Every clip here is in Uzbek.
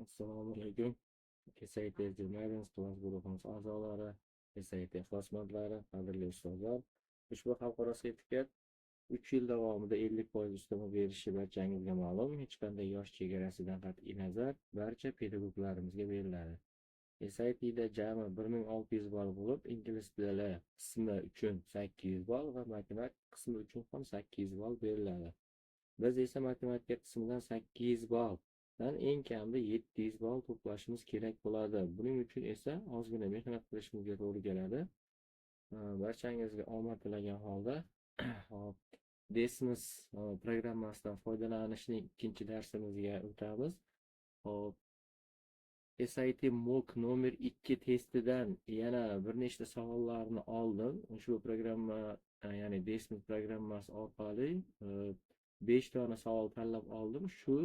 Assalomu alaykum. SAT Jurnalist klass guruhimiz a'zolari, SAT ixlosmandlari, qadrli ustozlar. Ushbu xalqaro sertifikat 3 yil davomida 50% ustama berishi barchangizga ma'lum. Hech qanday yosh chegarasidan qat'iy nazar barcha pedagoglarimizga beriladi. SATda jami 1600 ball bo'lib, ingliz tili qismi uchun 800 ball va matematika qismi uchun ham 800 ball beriladi. Biz esa matematika qismidan 800 balldan eng kamida 700 ball to'plashimiz kerak bo'ladi. Buning uchun esa ozgina mehnat qilishimizga to'g'ri keladi. Barchangizga omad tilagan holda, hop, Desmos programmasidan foydalanishning ikkinchi darsimizga o'tamiz. Hop, SAT Mock nomer 2 testidan yana bir nechta savollarni oldim. Ushbu programma, ya'ni Desmos programmasi orqali 5 dona savol tanlab oldim. Shu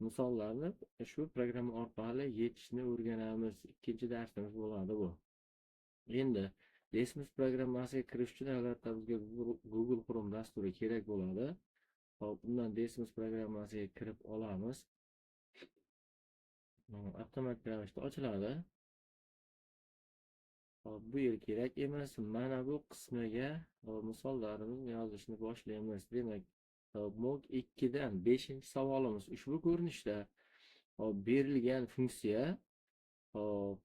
misollarni shu programma orqali yechishni o'rganamiz. Ikkinchi darsimiz bo'ladi bu. Endi Desmos programmasiga kirish uchun albatta bizga Google Chrome dasturi kerak bo'ladi. Hop, undan Desmos programmasiga kirib olamiz. Avtomatik ravishda ochiladi. Hop, bu yer kerak emas. Mana bu qismiga misollarimizni yozishni boshlaymiz. Demak, Mock 2 dan 5-savolimiz ushbu ko'rinishda. Hop, berilgan funksiya, hop,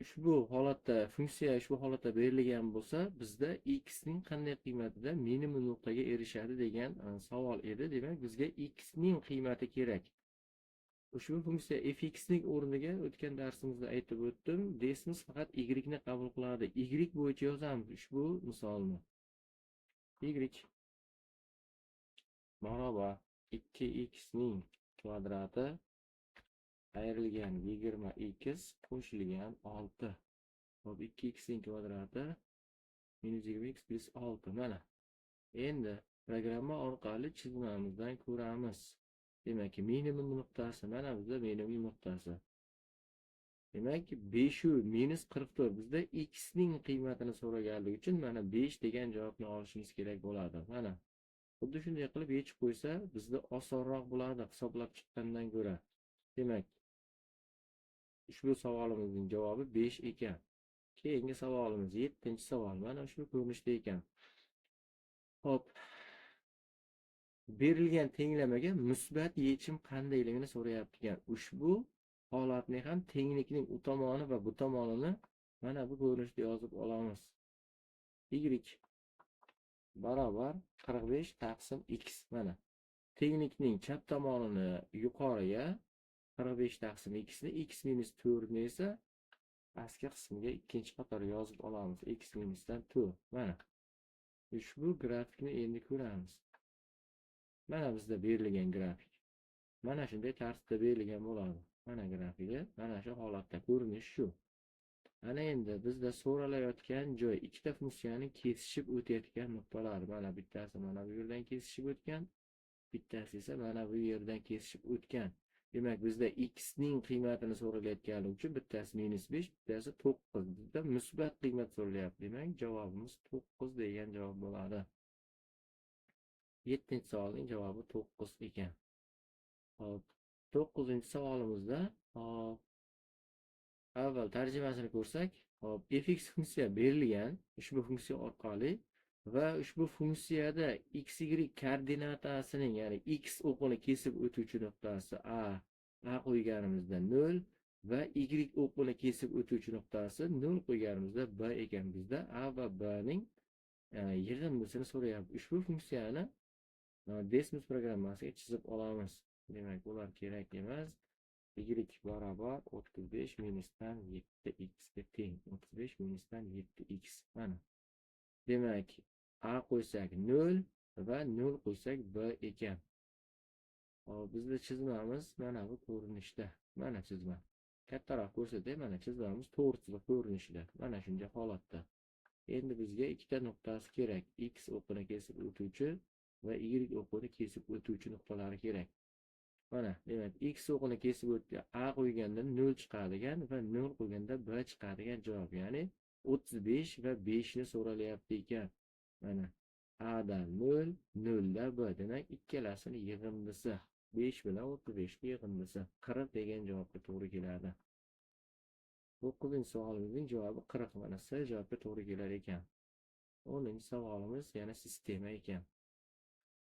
ushbu holatda funksiya ushbu holatda berilgan bo'lsa, bizda x ning qanday qiymatida minimum nuqtaga erishadi degan savol edi. Demak, bizga x ning qiymati kerak. Ushbu funksiya fx ning o'rniga, o'tgan darsimizda aytib o'tdim, Desmos faqat y ni qabul qiladi. Y bo'yicha yozamiz ushbu misolni. Y barobar 2x ning kvadrati ayrilgan 20x qo'shilgan 6. Hop, 2x ning kvadrati minus 20x plyus 6. Mana. Endi programma orqali chizmamizdan ko'ramiz. Demak, minimum nuqtasi, mana bizda minimum nuqtasi. Demak, 5 u minus 44, bizda x ning qiymatini so'raganligi uchun mana 5 degan javobni olishimiz kerak bo'ladi. Mana. Xuddi shunday qilib yechib qo'ysa, bizda osonroq bo'ladi hisoblab chiqqandan ko'ra. Demak, ushbu savolimizning javobi 5 ekan. Keyingi savolimiz 7-savol. Mana shu ko'rinishda ekan. Xo'p. Berilgan tenglamaga musbat yechim qandayligini so'rayapti ekan. Ushbu holatni ham tenglikning u tomoni va bu tomonini mana bu ko'rinishda yozib olamiz. Y barobar 45 taqsim x, mana. Tenglikning chap tomonini yuqoriga, 45 taqsim x ni, x minus 4 ni esa pastki qismiga, ikkinchi qatorga yozib olamiz. X minusdan 4. Mana. Ushbu grafikni endi ko'ramiz. Mana bizda berilgan grafik. Mana shunday tartibda berilgan bo'ladi. Mana grafigi, mana shu holatda ko'rinish shu. Ana endi bizda so'ralayotgan joy ikkita funksiyaning kesishib o'tayotgan nuqtalari. Mana bittasi mana bu yerdan kesishib o'tgan, bittasi esa mana bu yerdan kesishib o'tgan. Demak, bizda x ning qiymatini so'ralayotganligi uchun bittasi minus 5, bittasi 9. Bizda musbat qiymat so'ralyapti. Demak, javobimiz 9 degan javob bo'ladi. 7-savolning javobi 9 ekan. Hop, 9-savolimizda, hop, avval tarjimasini ko'rsak, hop, fx funksiya berilgan ushbu funksiya orqali va ushbu funksiyada x, y koordinatasining, ya'ni x o'qini kesib o'tuvchi nuqtasi a qo'yganimizda 0 va y o'qini kesib o'tuvchi nuqtasi 0 qo'yganimizda b ekan. Bizda a va b ning yig'indisini so'rayapti. Ushbu funksiyani Desmos programmasiga chizib olamiz. Demak, ular kerak emas. Y barobar 35 minusdan 7x ga teng. 35 minusdan 7x. Mana. Demak, a qo'ysak 0 va 0 qo'ysak b ekan. Hop, bizda chizmamiz mana bu ko'rinishda. Mana chizma. Kattaroq ko'rsatay, mana chizmamiz to'g'ri chiziq ko'rinishida. Mana shunday holatda. Endi bizga ikkita nuqtasi kerak. X o'qini kesib o'tuvchi va Y o'qini kesib o'tuvchi nuqtalari kerak. Mana, demak, x o'qini kesib o'tgan a qo'yganda 0 chiqadigan va 0 qo'yganda b chiqadigan javob, ya'ni 35 va 5 ni so'ralyapti ekan. Mana, a da 0, 0 da b. Demak, ikkalasini yig'indisi. 5 bilan 35 yig'indisi 40 degan javobga to'g'ri keladi. 9-savolimizning javobi 40, mana C javobga to'g'ri kelar ekan. 10-savolimiz yana sistema ekan.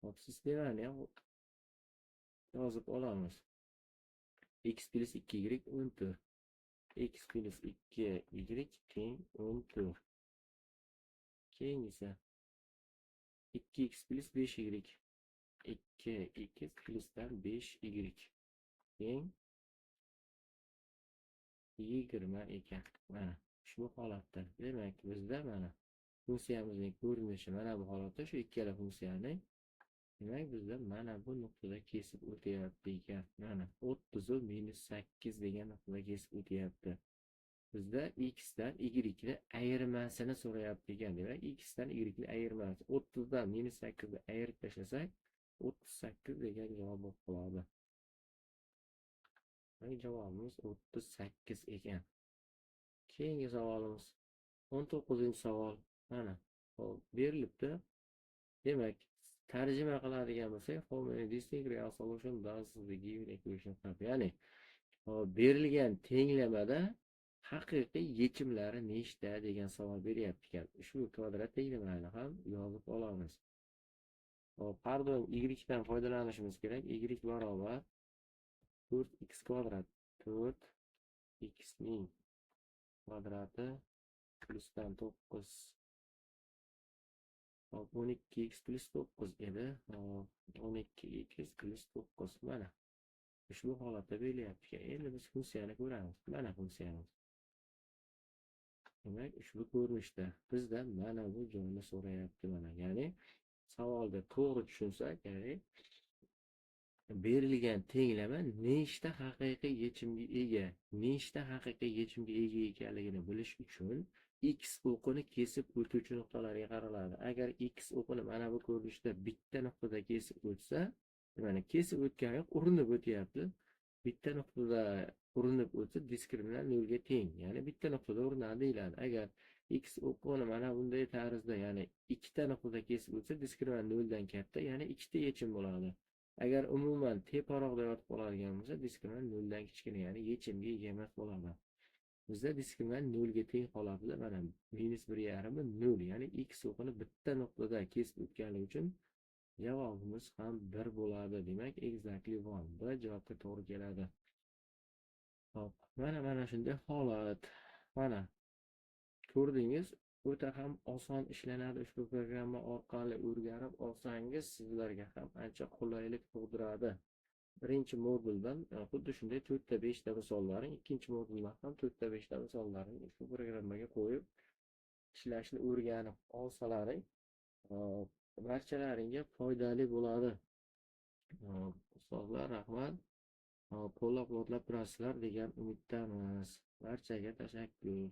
Hop, sistemani ham yozib olamiz. X plus 2y 14. X plus 2y teng 14. Keyingisi 2x plus 5y. 2x plusdan 5y teng 20 ekan. Mana ushbu holatda. Demak, bizda mana funksiyamizning ko'rinishi mana bu holatda, shu ikkala funksiyaning, demak, bizda mana bu nuqtada kesib o'tyapti ekan. Mana 30 minus 8 degan nuqtada kesib o'tyapti. Bizda x dan y ni ayirmasini so'rayapti ekan. Demak, x dan y ni ayirmasi 30 dan minus 8 ni ayirib tashlasak, 38 degan javob bo'lib qoladi. Demak, javobimiz 38 ekan. Keyingi savolimiz 19-savol. Mana, hop, berilibdi. Demak, tarjima qiladigan bo'lsak, how many distinct real solution does the given equation have? Ya'ni, hop, berilgan tenglamada haqiqiy yechimlari nechta degan savol beryapti ekan. Ushbu kvadrat tenglamani ham yozib olamiz. Hop, har doim y dan foydalanishimiz kerak. Y barobar 4x kvadrat, 4x ning kvadrati plusdan 9. Hop, 12x plus 9 edi. Hop, 12x plus 9, mana. Ushbu holatda berilyapti. Endi biz funksiyani ko'ramiz. Mana funksiyamiz. Demak, ushbu ko'rinishda bizdan mana bu joyni so'rayapti mana. Ya'ni savolda to'g'ri tushunsak, ya'ni berilgan tenglama nechta haqiqiy yechimga ega, nechta haqiqiy yechimga ega ekanligini bilish uchun x o'qini kesib o'tuvchi nuqtalarga qaraladi. Agar x o'qini mana bu ko'rinishda bitta nuqtada kesib o'tsa, mana kesib o'tgani yo'q, urinib o'tyapti. Bitta nuqtada urinib o'tsa, diskriminant nolga teng, ya'ni bitta nuqtada urinadi deyiladi. Agar x o'qini mana bunday tarzda, ya'ni ikkita nuqtada kesib o'tsa, diskriminant noldan katta, ya'ni ikkita yechim bo'ladi. Agar umuman teparoqda yotib qoladigan bo'lsa, diskriminant noldan kichkina, ya'ni yechimga ega emas bo'ladi. Bizda diskriminant nolga teng holatida mana minus bir yarmi nol, ya'ni x o'qini bitta nuqtada kesib o'tganligi uchun javobimiz ham bir bo'ladi. Demak, exactly one. B javobga to'g'ri keladi. Hop, mana shunday holat. Mana ko'rdingiz, o'ta ham oson ishlanadi. Ushbu programma orqali o'rganib olsangiz, sizlarga ham ancha qulaylik tug'diradi. Birinchi moduldan xuddi shunday to'rtta, beshta misollaring, ikkinchi moduldan ham to'rtta, beshta misollaring ushbu programmaga qo'yib ishlashni o'rganib olsalaring, barchalaringga foydali bo'ladi. Ustozlar, rahmat. Qo'llab-quvvatlab turasizlar degan umiddamiz. Barchaga tashakkur.